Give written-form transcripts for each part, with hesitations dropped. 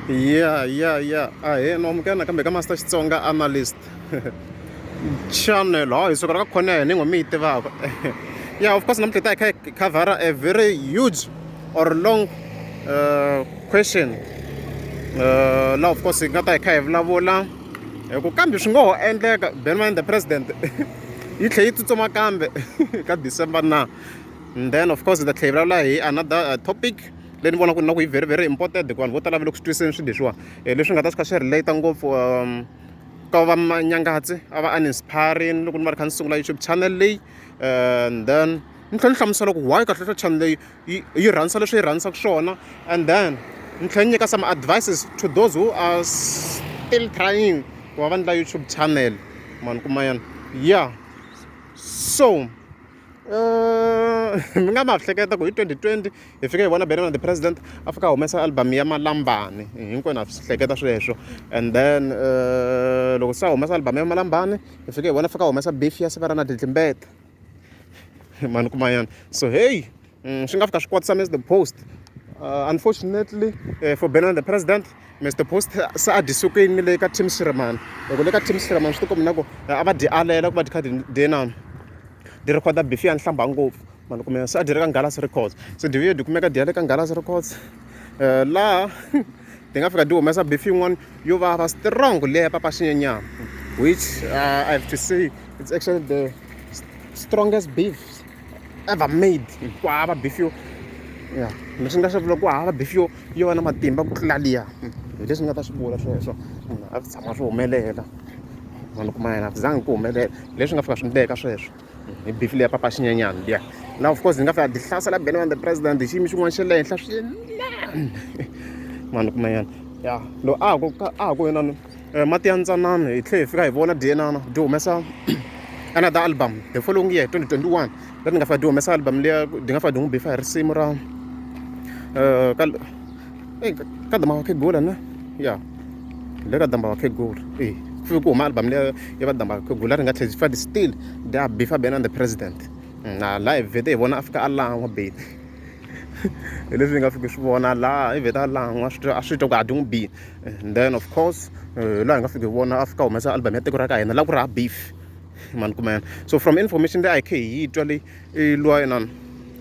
Ya ahee no amukela nakambe ka Master Xitsonga Analyst channel ha hi suka la ka khona ya hina yi mi yi tivaka ya of course namuntlha hi ta hi kha hi khavhara a very huge or long question la of course hi nga ta hi kha hi vulavula hi ku kambe swi ngo ho endleka Benjamin the president yi tlhe yi tsutsuma kambe ka December na and then of course hi ta tlhela hi vulavula hi another topic leyi ni vonaka na ku yi very very important hikuva vanhu vo tala va le ku swi twiseni swilo leswiwani leswi nga ta swi kha swi relate ngopfu ka va Manyangatsi a va uninspiring loko ni va ni kha ni sungula YouTube channel leyi and then ni tlhela ni hlamusela ku why kahlekahle channel leyi yi yi rhandza leswi yi rhandzaka swona and then ni tlhela ni nyika some advices to those who are still trying ku va va endla YouTube channel ma ni kuma yana yeah so mi nga ma hleketa ku hi 2020 hi fike hi vona Benny the president a fika a humesa album ya Malambani hinkwenu ha swi hleketa sweswo and then loko se a humesa album ya Malambani hi fike hi vona fika a humesa beef ya Sivara na Dlidlimbete ma ni kuma yana so hey swi nga fika swi kwatisa Mr Post unfortunately for Benny the president Mr Post se a dyisukini le ka Team Shirimani hi ku le ka Team Shirimani swi tikombi na ku a va dyi alela ku va dyi kha dyi inana dyi rhikhoda beef ya nhlambha ngopfu ma ni kumeka se a dyi ri ka Ngalazi Records se dyi vuye dyi kumeka dyi ya le ka Ngalazi Records laha dyi nga fika dyi humesa beef yin'wana yo vava strong liya ya Papa Xinyenyana which I have to say it's actually the strongest beef ever made ku hava beef yo ya leswi nga swi vula ku hava beef yo yo va na matimba ku tlula liya hi leswi ni nga ta swi vula sweswo a swi tshama swi humelela vanhu kuma yena a swi zangi ku humelela leswi nga fika swi ndleka sweswo hi beef liya papa xinyenyana liya na of course hi nga fika di hlasela Benny the president hi xiyimo xin'wana xa le henhla swinene vanhu kuma yena ya loko a ha ku a ha ku inani mati ya ntsanana hi tlhela hi fika hi vona dyi inana dyi humesa another album the following year 2021 la ni nga fika dyi humesa album liya dyi nga fika dyi n'wi bifa hi risimu ra ka ka Damba Vakhegula ne ya le ka Damba Vakhegula e ku fike ku huma album liya ya va Damba Vakhegula ri nga tlhela dyi fika still dya bifa Benny the president na laha hi vhete hi vona a fika a lan'wa baby hi leswi hi nga fiki swi vona laha i vheta a lan'wa swi a swi twa ku a dyi n'wi bini and then of course laha hi nga fiki hi vona a fika a humesa album ya tiko ra ka hina la ku ri ha beef mani kuma yana so from information leyi a hi khe hi yi twa leyi i luwa inani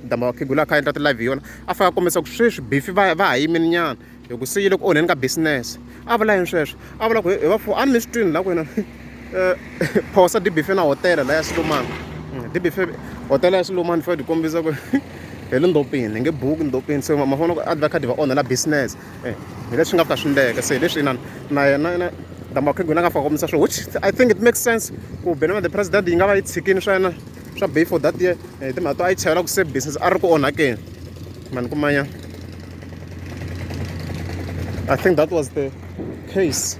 Damba Vakhegula a kha a endla ti-live hi yona a fika a kombisa ku sweswi beef va va ha yimile nyana hi ku se yi le ku onheni ka business a vula yini sweswo a vula ku hi va a ni mi swi twini la ku yena phosa dyi bife na hotela la ya Xilumani dyi bife hotela ya Xilumani fika dyi kombisa ku hi le ndhopini hi nge buki ndhopini se ma vona ku a va kha dyi va onhela business hi leswi nga fika swi ndleka se hi leswi inana na yena ina Damba Vakhegula a nga fika kombisa swona which I think it makes sense ku Benny the president yi nga va yi tshikini swa yena swa beef for that year hi timhaka to a yi chavela ku se business a ri ku onhakeni mani kumanya I think that was the case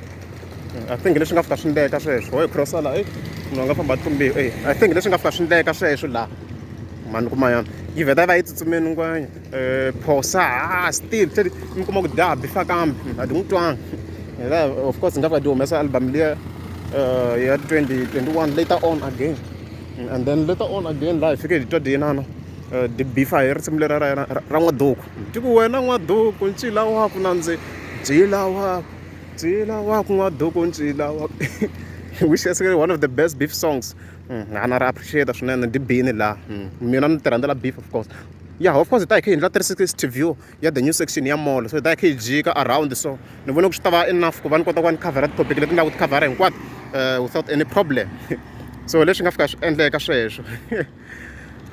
I think leswi nga fika swi ndleka sweswo ho hi crossa laha munhu a nga famba a tlumbiwa e I think leswi nga fika swi ndleka sweswo laha mani kuma yi vheta yi va yi tsutsumeni ngwenya phosa ha still tlhela mi kuma ku dya bifa kambe a di n'wi twanga of course hi nga fika di humesa album liya ya 2021 later on again and then later on again laha hi fike hi twa di inana di bifa hi risimu leriya ra yena ra n'waduku ti ku wena n'waduku ncila wa ku nandzi ncila wa ncila wa ku n'waduku ncila wa which is one of the best beef songs na na ri appreciate swinene di bini laha mina ni ti rhandzela beef of course yeah of course hi ta hi kha hi endla 360 view ya the new section ya mall so hi ta hi kha hi jika around so ni vone ku swi ta va enough ku va ni kota ku va ni khavhara ti-topic leti ni lavaka ku ti khavhara hinkwato without any problem so leswi nga fika swi endleka sweswo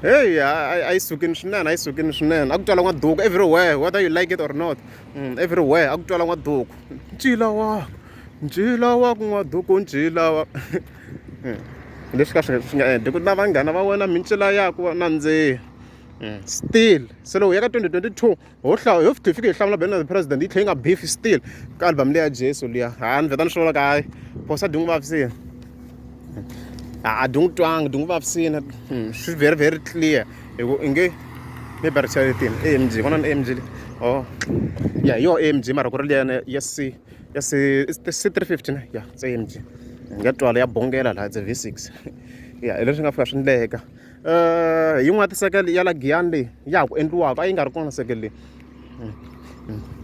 hey a yi sukini swinene a yi sukini swinene a ku twala n'waduku everywhere whether you like it or not everywhere a ku twala n'waduku ncila wa ncila wa ku n'waduku ncila wa leswi ka swi swi nga endli ku na vanghana va wena mincila ya ku nandziha still se loko ya ka 2022 ho hlaya ho fike hi hlamula Benny the president yi tlhela yi nga beef still ka album leya Jesu liya ha ni vheta ni swi vona ka hayi phosa dyi n'wi vavisile a dyi n'wi twangi dyi n'wi vavisile swi very very clear hi ku i nge maybe ri chaletini A_M_G vona ni A_M_G leyi oh ya hi yoho A_M_G mara ku ri liya ya C ya C it's the C350 ne ya it's A_M_G ya twala ya bongela laha it's a V6 ya hi leswi nga fika swi ndleka yin'wana ya tisekele ya la Giyani leyi ya ha ku endliwaka a yi nga ri kona sekele leyi.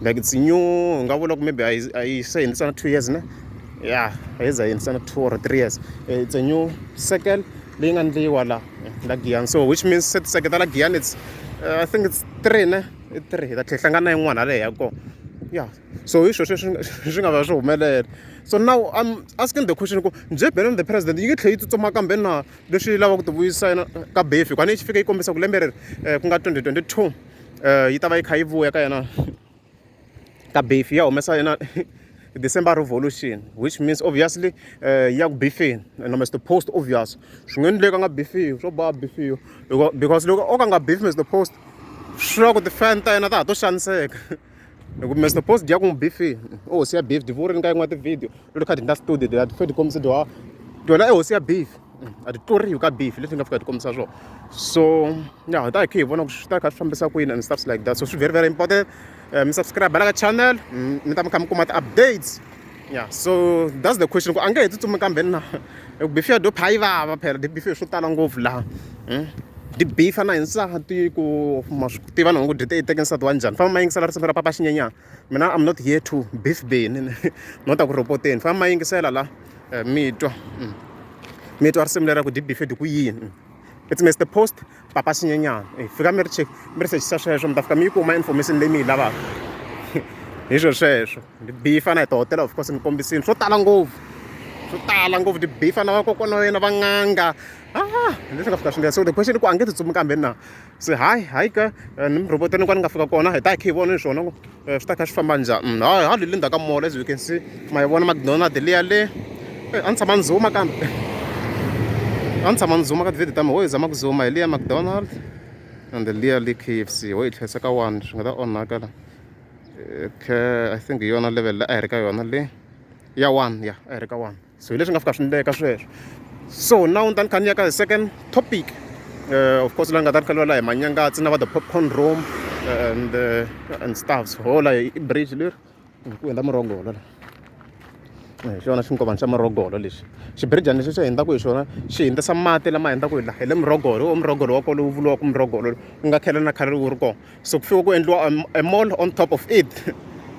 Like it's new, hi nga vula ku maybe a yi se hundzisa na 2 years ne? Ya, a yi za yi hundzisa na 2 or 3 years. It's a new circle leyi nga ndliwa la Giyani. So which means se ti-circle ta la Giyani, it's I think it's three ne, i three. Hi ta tlhela hi hlangana na yin'wana hala hi ya kona. Yeah, so hi swona sweswi swi nga va swi humelela. So now I'm asking the question ku njhe Benny the President yi nge tlhela yi tsutsuma kambe na leswi lavaka ku ti vuyisa yena ka beef, hikuva ni yi fika yi kombisa ku lembe leri, ku nga 2022, yi ta va yi kha yi vuya ka yena ka beef, ya humesa yena December Revolution, which means obviously ya ku beefeni na Mr Post. Obvious swi nga endleka nga beefiwi, swo ba beefiwa, because loko o ka nga beef Mr Post, swi vula ku ti-fan ta yena ta ha to xaniseka, hi ku Mr Post dya ku n'wi beefini. I hosi ya beef, divurini ka yin'wana ti-video loko kha ti ndla studio ti ti kombisa dya tona, i hosi ya beef, a ti tluriwi ka beef leswi nga fika ti kombisa swona. So ya, hi ta hi kha hi vona ku swi ta kha swi fambisa kwini and stuffs like that. So swi very very important mi subscribe la ka channel, mi ta mi kha mi kuma ti-updates. Yeah, so that's the question ku a nge he tsutsumi kambe na hi ku beef ya Dopey a yi vava phela, di beef swo tala ngopfu laha. Di beefa na hi nsati, ku ma swi tiva na ku dyi te teke nsati wa njhani. Famba ma yingisela risimu ra Papa Xinyenyana. Mina I'm not here to beef Benny, no ta ku rhopoteni. Famba ma yingisela la, mi twa, mi twa risimu lera ku di beef di ku yini. It's Mr Post, Papa Xinyenyana. Fika mi ri check, mi ri sechisa sweswo, mi ta fika mi yi kuma information leyi mi yi lavaka. Hi swo sweswo di beefa na hi tihotela, of course ni kombisini swo tala ngopfu, swo tala ngopfu di beefa na vakokwana wa yena va n'anga. Ah, leswi nga fika swi ndlela. So the question i ku a nge tsutsumi kambe na se hayi hayi ka ni mi rhoboteni kwani nga fika kona, hi ta hi kha hi vona swona ku swi ta kha swi famba njhani. Hayi, hali le ndzhaku ka mall, as you can see, ma yi vona McDonald liya le. A ni tshama ni zuma, kambe a ni tshama ni zuma ka ti-video ta mina, ho hi zama ku zuma hi liya McDonald and liya le KFC, ho yi tlherisa ka one, swi nga ta onhaka la. Okay, I think hi yona level la a hi ri ka yona le ya one, ya a hi ri ka one. So hi leswi nga fika swi ndleka sweswo. So now ni ta ni kha ni ya ka the second topic, of course la ni nga ta ni kha ni la hi Manyangatsi na va the Popcorn Room and stuffs. Hola i bridge leri ku hundza Murhogolo la, hi xona xinkovana xa Murhogolo lexi. Xibirijani lexi xi hundzaka hi xona xi hundzisa mati lama hundzaka hi la hi le Murhogolo, o Murhogolo wa kona lowu vuriwaka Murhogolo, ku nga khale na khale wu ri kona. So ku fika ku endliwa a mall on top of it.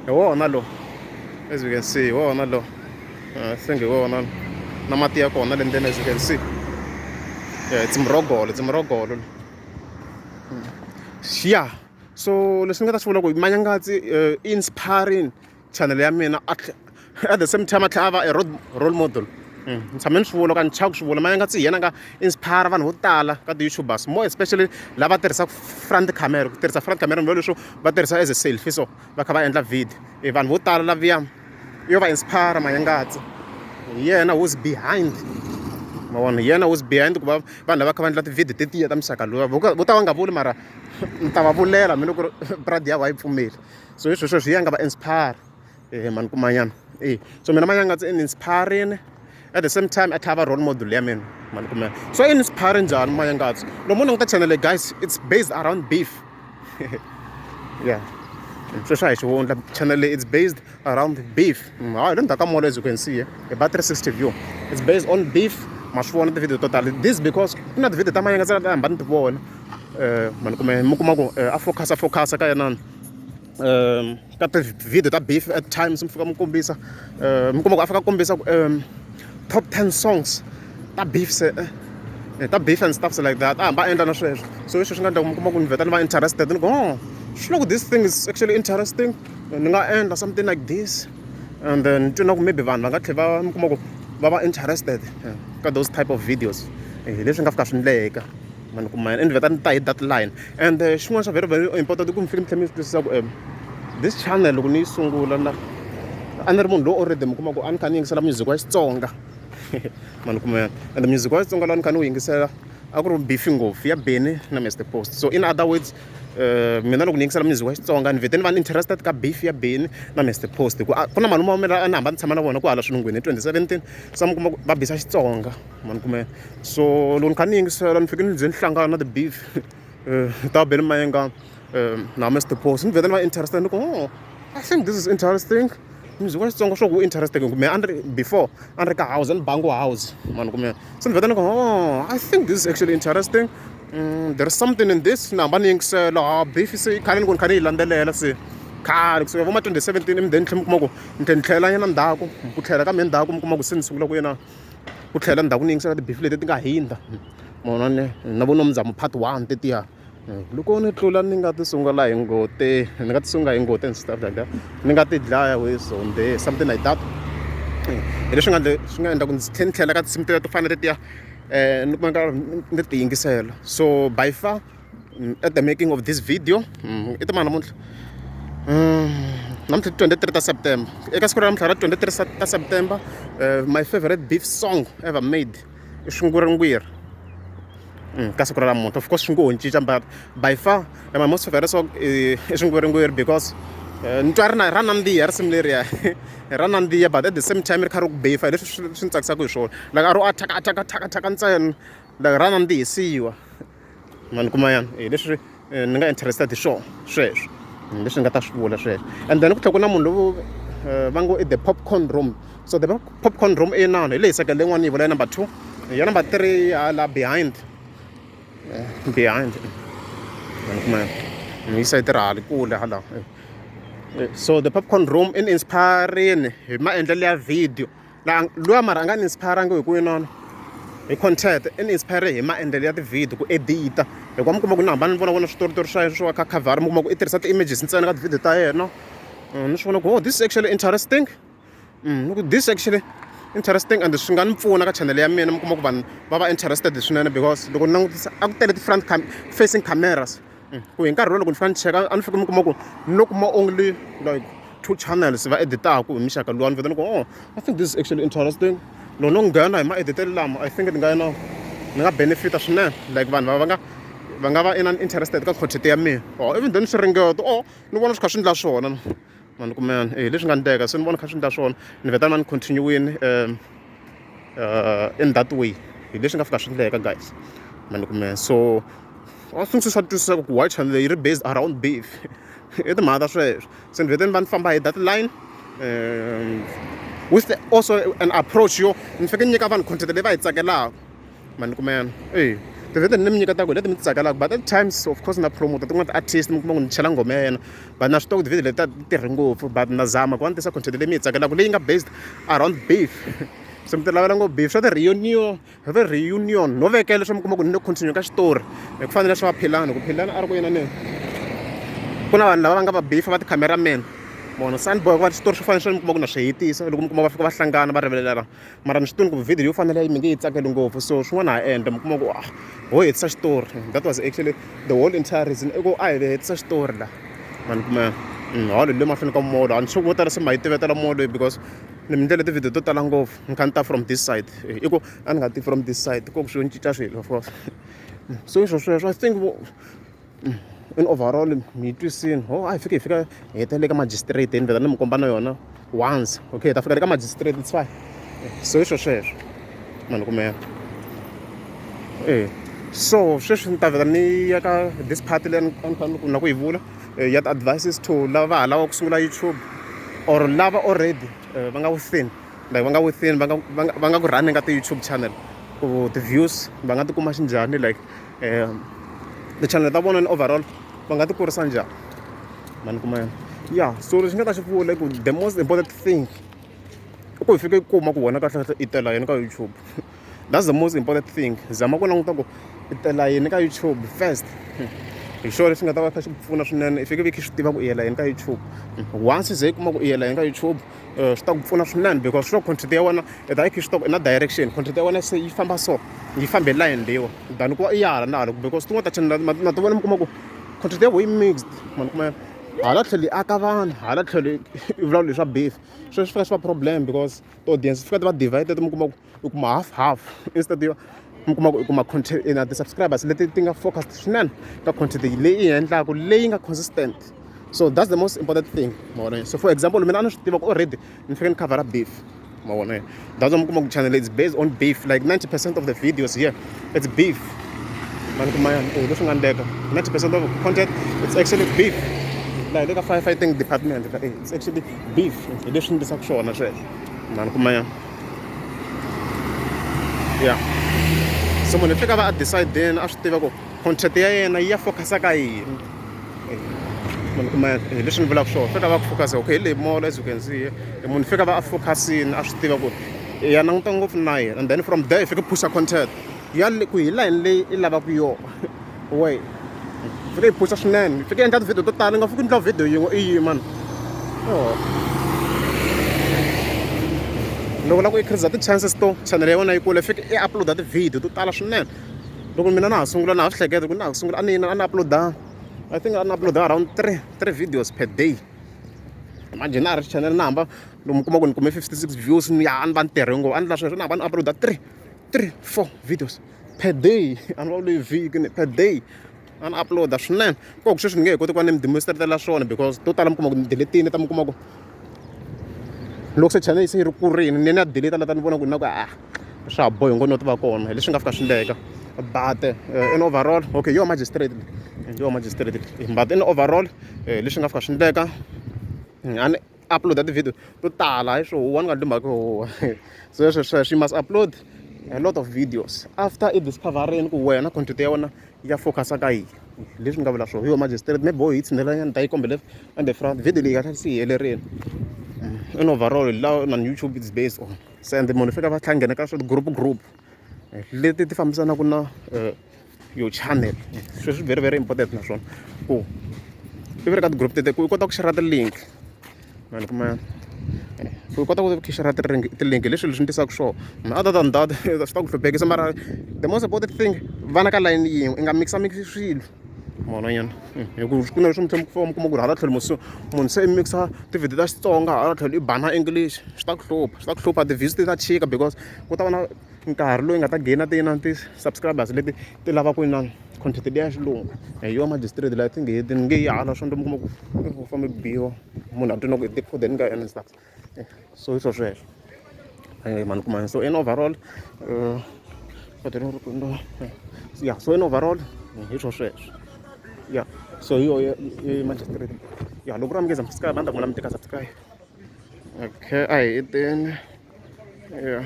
Hi wona lo, as you can see, hi wona lo. I think hi wona na mati ya kona le ndzeni, as you can see. Yeah, it's Murhogolo, it's Murhogolo. Yeah, so leswi ni nga ta swi vula ku Manyangatsi inspiring channel ya mina, at the same time a tlhela a va a role model. Ni tshame ni swi vula ka ni chava ku swi vula, Manyangatsi hi yena nga inspire vanhu vo tala ka ti-YouTubers, more especially lava tirhisaka front camera. Ku tirhisa front camera ni leswo va tirhisa as a selfie, so va kha va endla video. E vanhu vo tala laviya yo va inspire Manyangatsi, hi yena who's behind, ma vona, hi yena who's behind ku va vanhu lava kha va endla ti-video tetiya ta muxaka luwa. Vo ta va nga vuli, mara ni ta va vulela mina ku ri pride ya va yi pfumeli. So hi sweswo swi ya nga va inspire mani kumanyana. E so mina Manyangatsi in inspiring, at the same time a tlhela va role model ya mina, mani kumanyana. So inspire njhani Manyangatsi? Loko mo languta channel, guys, it's based around beef. Yeah, sweswo a hi xihundla, channel leyi it's based around beef. Hayi, le ndzhaku ka mall, as you can see, hi ba 360 view. It's based on beef, ma swi vona ti-video to tala. This because ku na ti-video ta Manyangatsi ta hamba ni ti vona, mani kume mi kuma ku a focus ka yena ka ti-video ta beef. At times mi fika mi kombisa, mi kuma ku a fika kombisa ku top 10 songs ta beef, se ta beef and stuff like that. A hamba a endla na sweswo. So leswi swi nga endla ku mi kuma ku ni vheta ni va interested, ni ku, "Oh, swi loko this thing is actually interesting, ni nga endla something like this." And then ni twi na ku maybe vanhu va nga tlhela va mi kuma ku va va interested ka those type of videos. Hi leswi nga fika swi ndleka, mani kuma ni vheta ni ta hi that line. And xin'wana xa very very important i ku mi fike mi tlhela mi swi twisisa ku this channel loko ni yi sungula na a ni ri munhu lowu already mi kuma ku a ni kha ni yingisela music wa Xitsonga, mani kuma. And music wa Xitsonga lowu ni kha ni wu yingisela a ku ri beef ngopfu ya Benny na Mr Post. So in other words, mina loko ni yingisela music wa Xitsonga, ni vhete ni va ni interested ka beef ya Benny na Mr Post, hi ku ku na malume wa mina a ni hamba ni tshama na vona ku hala swilungwini hi 2017, se mi kuma ku va bisa Xitsonga, mani kume. So loko ni kha ni yingisela, ni fike ni ze ni hlangana na ti-beef ta Benny Mayenga na Mr Post, ni vhete ni va interested, ni ku, "Oh, I think this is interesting." Music wa Xitsonga swa ku wu interesting kumbe a ni ri before a ni ri ka house, a ni bangi house, mani kume. Se ni vhete ni ku, "Oh, I think this is actually interesting. There is something in this." Ni hamba ni yingisela beef, se khale ni ku ni kha ni yi landzelela se. Khale kusuka vo ma 2017 ivi then ni tlhela mi kuma ku ni tlhela ni tlhela nyana ndzhaku ku tlhela ka mehe ndzhaku mi kuma ku se ni sungula ku yena ku tlhela ndzhaku ni yingisela ti-beef leti ti nga hundza ma vona ne na vo Nomzamo part one tetiya. Loko ni tlula ni nga ti sungula hi ngoti ni nga ti sungula hi ngoti and stuff like that ni nga ti dlaya hi zonde something like that hi leswi nga endla swi nga endla ku ndzi tlhela ni tlhela ka tinsimu to fana na tetiya ni kuma nkarhi ni ti yingisela so by far at the making of this video i timani namuntlha namuntlha ti 23 ta September eka siku ra namuntlha ra 23 ta September my favorite beef song ever made i Swingwirigwiri. Ka siku ra namuntlha of course swi ngo ho cinca but by far my most favorite song i Swingwirigwiri because ni twa ri na ra nandziha risimu leriya ra nandziha but at the same time ri kha ri ku beef hi leswi swi ni tsakisaka hi swona like a ro attack attack attack attack ntsena like ra nandzihisiwa ma ni kuma yana hi leswi ni nga interested hi swona sweswo leswi ni nga ta swi vula sweswo and then ku tlhela ku na munhu lowu va ngo i the popcorn room so the popcorn room i inani hi leyi second leyin'wana yi vula ya number 2 ya number 3 hala behind behind ma ni kuma yana yi sayiti ra hala kule hala so the popcorn room i ni inspire-rini hi maendlelo ya video La luya mara a nga ni inspire-angi hi ku inana hi content i ni inspire hi maendlelo ya ti-video ku edit-a hikuva mi kuma ku ni hamba ni vona vona switoritori swa yena swo kha khavhara mi kuma ku i tirhisa ti-images ntsena ka ti-video ta yena ni swi vona ku oh this is actually interesting ni ku this actually interesting and swi nga ni pfuna ka channel ya mina mi kuma ku vanhu va va interested swinene because loko ni langutisa a ku tele ti-front facing cameras ku hi nkarhi lowu loko ni fika ni cheka a ni fika mi kuma ku ni lo kuma only like two channels va editaku hi muxaka luwa ni vheta ni ku oh I think this is actually interesting loko no nghena hi maeditelo lama I think ni nga na ni nga benefita swinene like vanhu va nga va inani interested ka content ya mina or even then swiringeto or ni vona swi kha swi endla swona ma ni kumela eh leswi nga ndleka se ni vona kha swi endla swona ni vheta ni va ni continue-wini in that way hi leswi nga fika swi endleka guys ma ni kumela so a swi swi swa twisiseka ku why channel leyi ri based around beef i timhaka ta sweswo se ni vhete ni va ni famba hi that line with also an approach yo ni fike ni nyika vanhu content leyi va yi tsakelaka ma ni kumela e tivhete ni mi nyika ta ku hi leti mi ti tsakelaka but at times of course na promote tin'wana ti-artist mi kuma ku ni chela nghoma ya yena but na swi tiva ku ti-video leti ta tirhi ngopfu but na zama ku va ni tisa content leyi mi yi tsakelaka leyi nga based around beef se mi ti lavela ngopfu beef swa ti-reunion swa ti-reunion no vekela leswi mi kuma ku ni le continue ka xitori hi ku fanele swa Philani ku Philani a ri ku yena ni ku na vanhu lava va nga va beef va ti-cameraman vona Sunboy ku va xitori swo fanele swa mi kuma ku na swi hetisa loko mi kuma va fika va hlangana va rivelela mara ni swi tivi ku video yo fanele mi nge yi tsakeli ngopfu so swin'wana ha endla mi kuma ku ah ho hetisa xitori that was actually the whole entire reason i ku a hi hetisa xitori la ma ni kuma holo le mahlweni ka molo a ni sure vo tala se ma yi tivetela molo because ni mi ndlele ti-video to tala ngopfu ni kha ni ta from this side i ku a ni nga ti from this side ko ku swi cinca swilo of course so swo sweswo I think in overall mi yi twisini ho a hi fike hi fika hi hetelela ka magistrate ni vheta ni mi komba na yona once okay hi ta fika le ka magistrate it's fine so hi swo sweswo ma ni kumela e so sweswi ni ta vheta ni ya ka this part leyi a ni fanele ku na ku yi vula ya ti-advices to lava va ha lavaka ku sungula YouTube or lava already va nga within like va nga within va nga ku running ka ti-YouTube channel ku ti-views va nga ti kuma xinjhani like ti-channel ta vona ni overall va nga ti kurisa njhani ma ni kuma yona ya so lexi nga ta xi vula i ku the most important thing i ku hi fike kuma ku wena kahlekahle i tela yini ka YouTube that's the most important thing zama ku languta ku i tela yini ka YouTube first hi xona lexi nga ta va kha xi ku pfuna swinene i fike vi kha swi tiva ku i yela yini ka YouTube once ze i kuma ku i yela yini ka YouTube swi ta ku pfuna swinene because sure content ya wena i ta yi kha swi tiva ku i na direction content ya wena se yi famba so yi fambe line leyiwa than ku va i ya hala na hala because tin'wana ta channel na ti vona mi kuma ku content ya vona yi mixed ma ni kuma hala tlhelo yi aka vanhu hala tlhelo yi vulavula leswa beef sweswo swi fika swi va problem because ti-audience ti fika ti va divided mi kuma ku u kuma half half instead yo mi kuma ku u kuma content na ti-subscribers leti ti nga focused swinene ka content leyi i yi endlaku leyi nga consistent so that's the most important thing ma vona so for example mina a ni swi tiva ku already ni fike ni khavhara beef ma vona that's why mi kuma ku channel is based on beef like 90% of the videos here it's beef ma ni kuma yani eh leswi nga ndleka 90% of content it's actually beef like le ka firefighting department like, it's actually beef hi leswi ndlisaka swona sweswo ma ni kuma yani yeah so munhu i fika va a decide a swi tiva ku content ya yena yi ya focus ka yini. Munhu kuma hi leswi ni vulaka swona fika va ku focus okay hi leyi mall as you can see munhu fika va a focus-ini a swi tiva ku ya languta ngopfu na yena and then from there i fika phusha content ya ku hi line leyi i lavaka yona we fika yi phusha swinene fika endla ti-video to tala i nga fiki endla video yin'we i yima oh. Loko la ku increase ti-chances to channel ya wena yi kula fika i upload-a ti-video to tala swinene. Loko mina na ha sungula na ha swi hleketa ku na ha sungula a ni a ni upload-a I think a ni upload around three videos per day. Imagine a ri channel na hamba lomu kuma ku ni kume 56 views ni ya a ni va ni tirhe ngopfu a ni la sweswo ni hamba ni upload 3 3 4 videos per day. A ni vulavuli hi vhiki ni per day a ni upload-a swinene. Ko ku sweswi ni nge he koti ku va ni mi demonstrate-la swona because to tala mi kuma ku ni delete-ini ta mi kuma ku loko se channel se yi ri kurini ni ya delete la ta ni vona ku na ku a swa ha bohi ngo no ti va kona hi leswi nga fika swi endleka. But in overall okay yo magistrate yo magistrate but in overall leswi nga fika swi endleka a ni upload ti-video to tala hi swo huwa ni nga ndli mhaka yo huwa. So sweswo sweswo you must upload a lot of videos after i discover-ini ku wena content ya wena ya focus-a ka yini. Leswi ni nga vula swona yo magistrate maybe ho hi tshinela nyana ni ta yi kombela in the front video leyi kahle se yi helerile. In overall laha na YouTube is based on se ende munhu fika va tlha nghena ka swa group group leti ti fambisanaka na your channel. Sweswo very very important naswona ku i vi ri ka ti-group tete ku i kota ku share ti-link mani kuma ku i kota ku share ti-link hi leswi leswi ni tisaka swona. Other than that swi ta ku hluphekisa mara the most important thing vana ka layeni yin'we i nga mix mix swilo mona nyana hi ku ku na leswi mi tlhela mi kuma ku ri hala tlhelo munhu se i mix-a ti-video ta Xitsonga hala tlhelo i ba na English swi ta ku hlupha swi ta ku hlupha ti-views ti ta chika because ku ta va na nkarhi loyi nga ta gain-a ti na ti-subscribers leti ti lavaka inani content liya ya xilungu. Hi yo magistrate la ti nge ni nge yi hala swo mi kuma ku u fambe biwa munhu a twi na ku i ti ka yena and stuff. So hi swo sweswo mani kuma so in overall ya so in overall hi swo sweswo ya so hi yoho i magistrate ya loko ku ri a mi nge za mi subscribe a ni ta ku mi teka subscribe okay a hi heteni ya.